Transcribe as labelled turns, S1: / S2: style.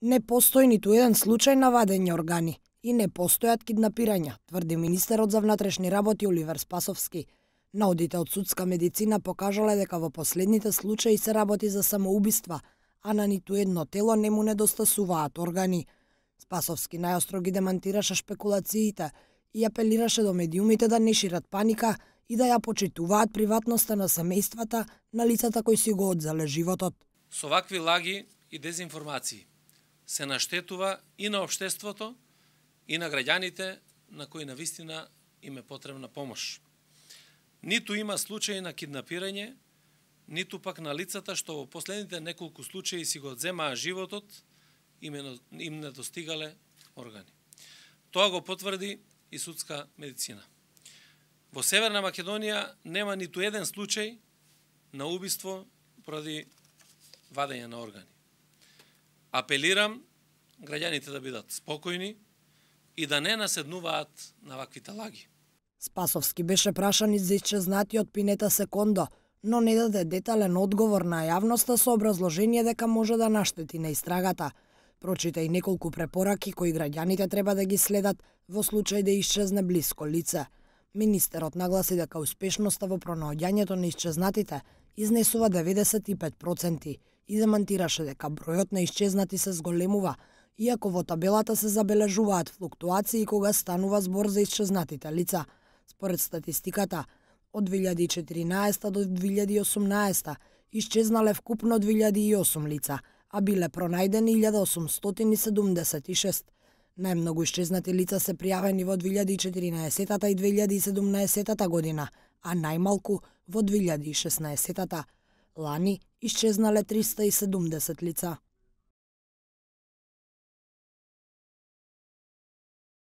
S1: Не постои ниту еден случај на вадење органи и не постојат киднапирања, тврди министерот за внатрешни работи Оливер Спасовски. Наудите од судска медицина покажале дека во последните случаи се работи за самоубиства, а на ниту едно тело не му недостасуваат органи. Спасовски најостро ги демантираше шпекулациите и апелираше до медиумите да не шират паника и да ја почитуваат приватноста на семејствата на лицата кои си го одзеле животот.
S2: Со вакви лаги и дезинформации се наштетува и на општеството и на граѓаните на кои навистина им е потребна помош. Ниту има случаи на киднапирање, ниту пак на лицата што во последните неколку случаи си го одземаа животот, им недостигале органи. Тоа го потврди и судска медицина. Во Северна Македонија нема ниту еден случај на убиство поради вадење на органи. Апелирам граѓаните да бидат спокојни и да не наседнуваат на ваквите лаги.
S1: Спасовски беше прашан и за исчезнатиот Пинета Секондо, но не даде детален одговор на јавноста со образложение дека може да наштети на истрагата. Прочита и неколку препораки кои граѓаните треба да ги следат во случај да исчезне блиско лице. Министерот нагласи дека успешноста во пронаоѓањето на исчезнатите изнесува 95% и демантираше дека бројот на исчезнати се зголемува, иако во табелата се забележуваат флуктуации кога станува збор за исчезнатите лица. Според статистиката, од 2014 до 2018 исчезнале вкупно 2008 лица, а биле пронајдени 1876. Најмногу исчезнати лица се пријавени во 2014 и 2017 година, а најмалку во 2016. Лани исчезнале 370 лица.